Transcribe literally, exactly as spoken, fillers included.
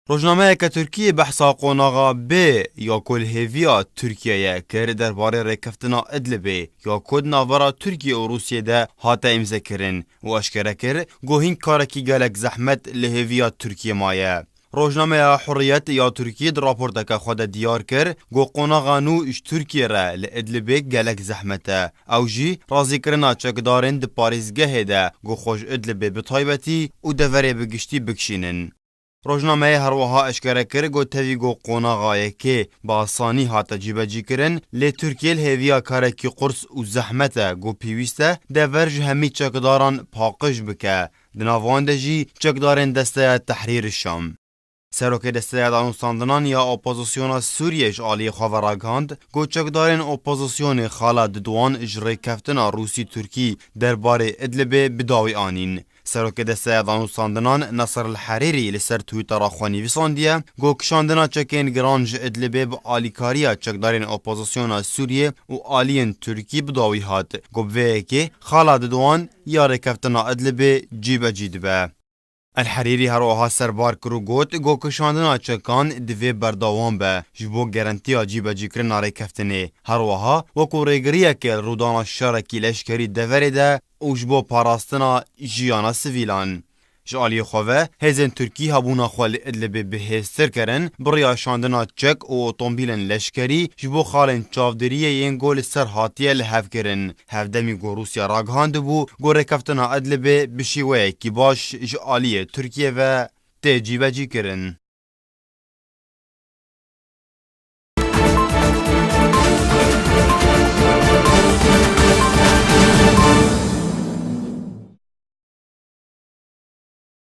Rojnameyeke Tirkiyê behsa qonaxa B ya ku li hêviya Tirkiyeyê kir derbarê rêkeftina Idlibê ya ku di navbera Tirkiye û Rûsiyê de hate îmzekirin û eşkere kir ku hîn karekî gelek zehmet li hêviya Tirkiyê maye. Rojnameya Hurriyet ya Tirkiyê di raporteke xwe de diyar kir ku qonaxa nû ji Tirkiyê re li Idlibê gelek zehmet e. Ew jî razîkirina çekdarên di parêzgehê de ku xwe ji Idlibê bi taybetî û deverê bi giştî bikişînin. Rojnameyê her wiha eşkere kir ku tevî ku qonaxa yekê bi asanî hate cîbecîkirin, lê Tirkiye li hêviya karekî qurs û zehmet e ku pêwîst e dever ji hemî çekdaran paqij bike. Di nav wan de jî çekdarên Desteya Tehrîr Şam. Serokê Desteya Danûstandinan ya Opozisyona Sûriyê ji aliyê xwe ve ragihand ku çekdarên opozisyonê xala Didwan ji rêkeftina Rûsî-Tirkî derbarê Idlibê bi dawî anîn. Serokê Desteya Danûstandinan Nasir El Herîrî li ser Twittera xwe nivîsandiye ku kişandina çekên giran ji Idlibê bi alîkariya çekdarên opozisyona Sûriyê û aliyên Tirkî bi dawî hat, ku bi vê yekê xala Didwan ya rêkeftina Idlibê cîbecî dibe. El Herîrî her wiha serbar kir û got ku kişandina çekan divê berdewam be ji bo garantiya cîbecîkirina rêkeftinê. Her wiha wekû rêgiriyeke li rûdana şerekî leşkerî deverê de û ji bo parastina jiyana sivîlan. Ji aliyê xwe ve hêzên Tirkî hebûna xwe li Idlibê bihêztir kirin, bi riya şandina çek û otomobîlên leşkerî ji bo xalên çavdêriyê yên ku li ser hatiye lihevkirin. Hevdemî ku Rûsya ragihandibû ku rêkeftina Idlibê bi şêweyekî baş ji aliyê Tirkiyê ve tê cîbecîkirin.